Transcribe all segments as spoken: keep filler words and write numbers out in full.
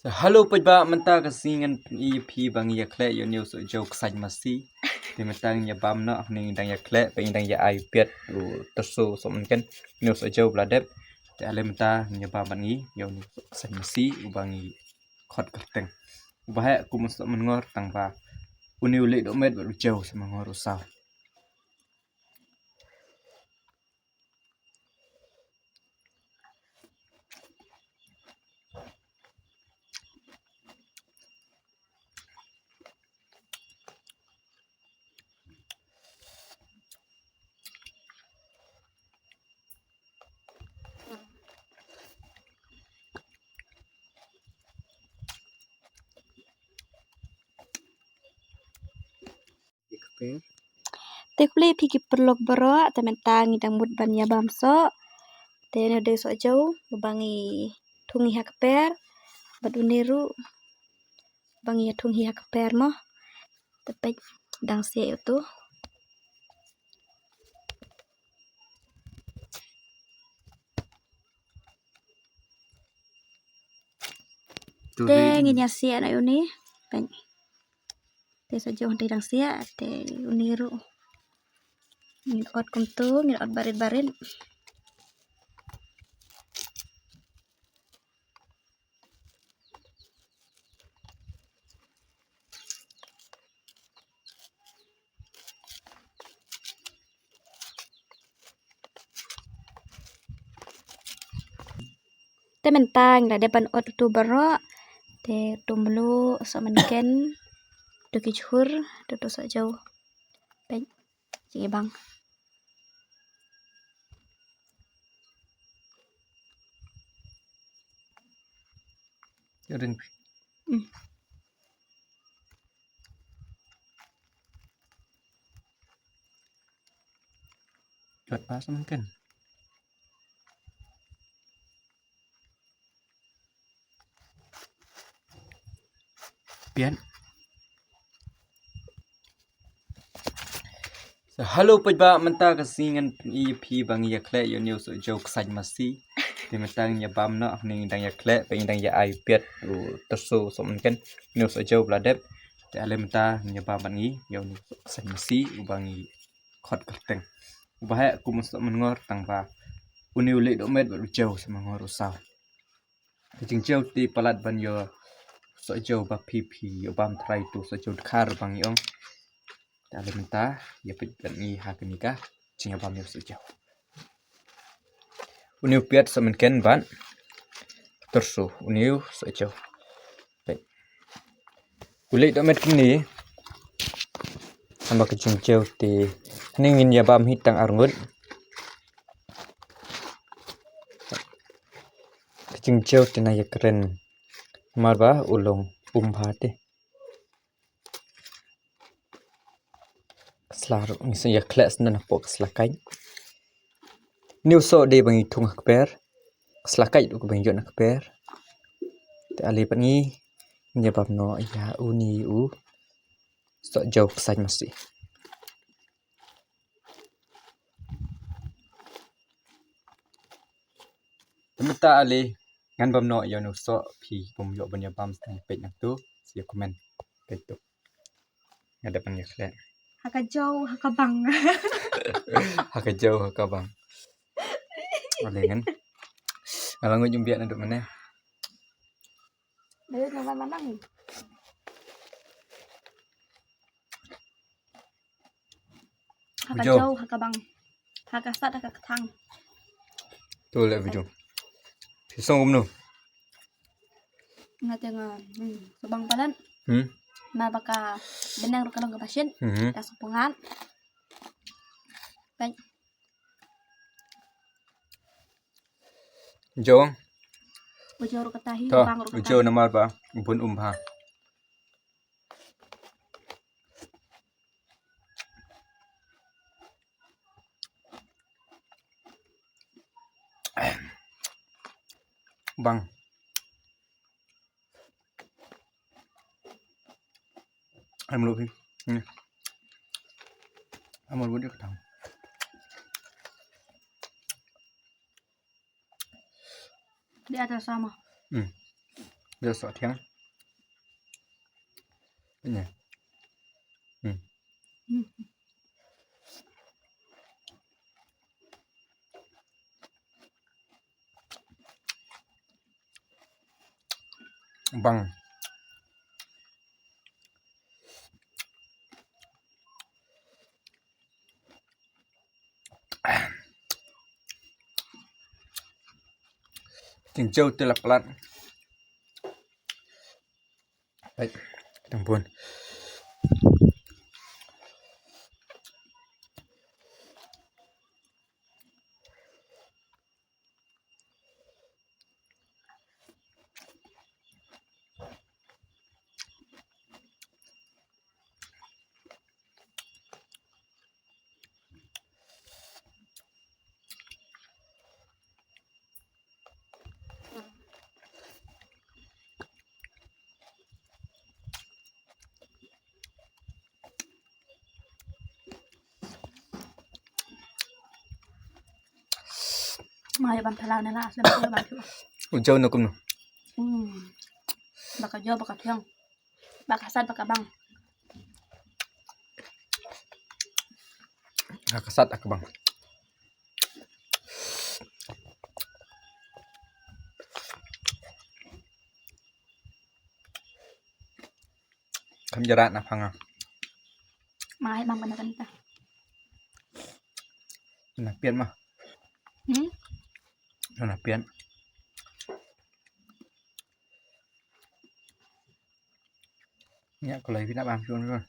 Hello paidbah, mynta ka sngi ngan pyni ïa phi ba ngi ïa khleh ïa une u sohjew ksaid masi. Te mynta ngi ïa bam noh, hangne ngi dang ïa khleh, ba ngi dang ïa ai u piat, u tyrso, soh mynken, une u sohjew ba la dep. Te ale mynta ngi ïa bam bad ngi ïa une u soh ksaid masi uba ngi khot kyrteng. Uba heh kum u soh myngor tang ba une u leit dohmet bad u jew sa myngor u saw. Te khublei phi ki paralok baroh, te mynta ngi dang mut ban ïa bam soh. Te une u dei u sohjew uba ngi thung hi ha kper bad une ruh ba ngi ïa thung hi ha kper mo. Te peit, dang siah ïa uto. Te ngin ïa siah noh ïa une. Peit. Te sohjew hynrei dang siah, te une ruh. Ngin ot kumto, ngin ot barit barit. Te mynta ngi la dep ban ot uto baroh. Te uto mluh, soh mynken, uto ki jhur, uto sohjew. Peit, jingibang. Ring. Hmm. Jot pas mungkin. Pian. So, hello paidbah, mynta ka sngi ngan pyni ïa phi ba ngi ïa khleh ïa une u sohjew ksaid masi. Te mynta ngi ïa bam noh, hangne ngi dang ïa khleh, ba ngi dang ïa ai u piat, u tyrso, soh mynken, une u sohjew ba la dep. Te ale mynta ngi ïa bam bad ngi ïa une u soh ksaid masi uba ngi khot kyrteng. Uba heh kum u soh myngor tang ba une u leit dohmet bad u jew sa myngor u saw. Ka jingjew te palat ban ïoh sohjew ba phi phi ïoh bam trai, uto sohjew dkhar ba ngi ong. Te ale mynta ïa peit bad ngi ha kane ka jingïabam ïa u sohjew. Une u piat, soh mynken bad tyrso, une u sohjew. Peit. U leit dohmet kumne. Namar ka jingjew te, hangne ngin ïa bam hi tang arngut. Ka jingjew te na ïa kren. Namar ba u long um bha te. Ka sla ruh ngi sa ïa khleh shen hapoh ka sla kait. Une u soh dei ba ngi thung ha kper. Ka sla kait ruh ka ba ngi ïoh na kper. Te ale pat ngi, ngi ïa bam noh ïa une u sohjew ksaid masi. Te mynta ale ngan bam noh ïa une u soh, phi bym ïoh ban ïa bam, sngewbha peit nangto, sa ïa comment. Peit to. Nga dep ban ïa khleh. Ha ka jew, ha ka bang. Ha ka jew, ha ka bang. Ale ngan. Nga la nguid ym biang naduh mynne. Ayo, nang manang. Ha ka jew, ha ka bang. Ha ka sat, ha ka kthang. To leh video. Phi song kumno? Nga te nga, hmm, sa bang palat. Hmm. Namar ba ka bneng ruh ka long kaba shit. Hmm. Ka sa pungat. Peit. Jew. U jew ruh kata hi, to, bang ruh kata. U jew namar ba bun um bha. Bang. Ai mluh hi. Ni. Ai mluh dia ketang. Dia ada sama. Hmm. Ïa soh thiang. Nya. Hmm. Bang. Jingjaw te la palat. Hai, tang bun. Ma ïa ban phyllaw na la slem, ïa ban phyllaw. U jaw na kumno? Hmm. Ba ka jaw, ba ka thiang. Ba ka sat, ba ka bang. Ha ka sat, ha ka bang. Kam jarat na phang ah. Ma ai bang kana kanta. Na pian ma. Hmm? Na pian. Nya ko lai bina bam chun chun.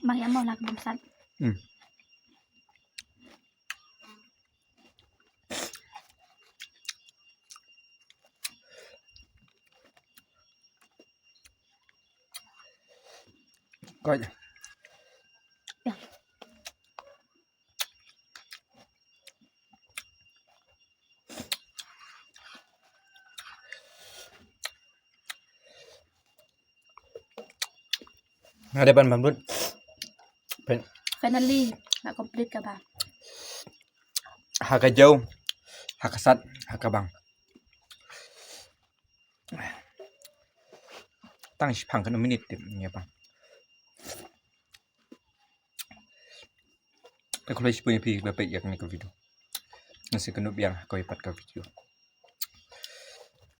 Bang ïa mo la ka bam sat. Hmm. Koit. Ïa. Nga dei ban bam lut. Pen. Finally, nga complete ka ba. Ha ka jaw, ha ka sat, ha ka bang. Tang shiphang kano minit tip ïa bang. Ka khublei shibun ïa phi ba peit ïa kane ka video. Nga sa ïakynduh biang ha kawei pat ka video.